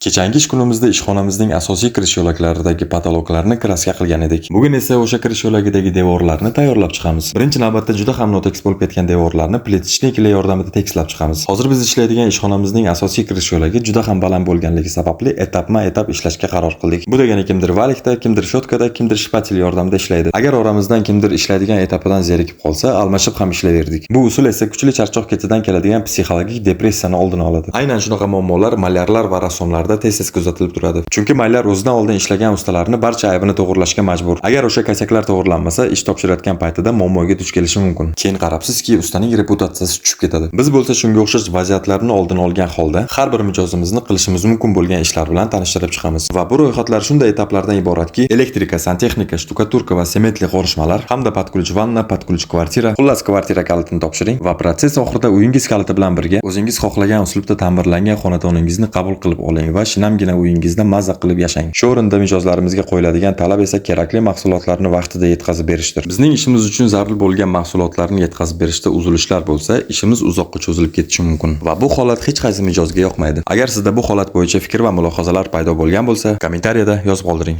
Kechangi ish kunimizda ishxonamizning asosiy kirish yo'laklaridagi patologlarni kraska qilgan edik. Bugun esa o'sha kirish yo'lagidagi devorlarni tayyorlab chiqamiz. Birinchi navbatda juda ham notekis bo'lib ketgan devorlarni plitchniklar yordamida tekislab chiqamiz. Hozir biz ishlaydigan ishxonamizning asosiy kirish yo'lagi juda ham baland bo'lganligi sababli etapma-etap ishlashga qaror qildik. Bu degani kimdir valikda, kimdir shotkada, kimdir shpatel yordamida ishlaydi. Agar oramizdan kimdir ishlaydigan etapidan zerikib qolsa, almashib ham ishlayverdik. Bu usul esa kuchli charchoq ketidan keladigan psixologik depressiyani oldini oladi. Aynan shunaqa muammolar malyarlar va rassomlarda tez-tez kuzatilib turadi. Chunki malyar o'zidan oldin ishlagan ustalarni barcha aybini to'g'irlashga majbur. Agar o'sha kasaklar to'g'irlanmasa, ish topshirayotgan paytida muammoga duch kelishi mumkin. Keyin qarabsizki, ustaning reputatsiyasi tushib ketadi. Biz bo'lsa shunga o'xshash vaziyatlarni oldini olgan holda har bir mijozimizni qilishimiz mumkin bo'lgan ishlar bilan tanishtirib chiqamiz. Va bu ro'yxatlar shunday etaplardan iboratki, elektrika, santexnika, shtukaturka va sementli qorishmalar hamda под ключ vanna, под ключ kvartira, xullas, kvartira kalitini topshiring va protsess oxirida uyingiz kaliti bilan birga o'zingiz xohlagan uslubda ta'mirlangan xonadoningizni qabul qilib oling va shinamgina uyingizda mazza qilib yashang. Shu o'rinda mijozlarimizga qo'yiladigan talab esa kerakli mahsulotlarni vaqtida yetkazib berishdir. Bizning ishimiz uchun zarur bo'lgan mahsulotlarni yetkazib berishda uzilishlar bo'lsa, ishimiz uzoqqa cho'zilib ketishi mumkin va bu holat hech qaysi mijozga yoqmaydi. Agar sizda bu holat bo'yicha fikr va mulohazalar paydo bo'lgan bo'lsa, kommentariyada yozib qoldiring.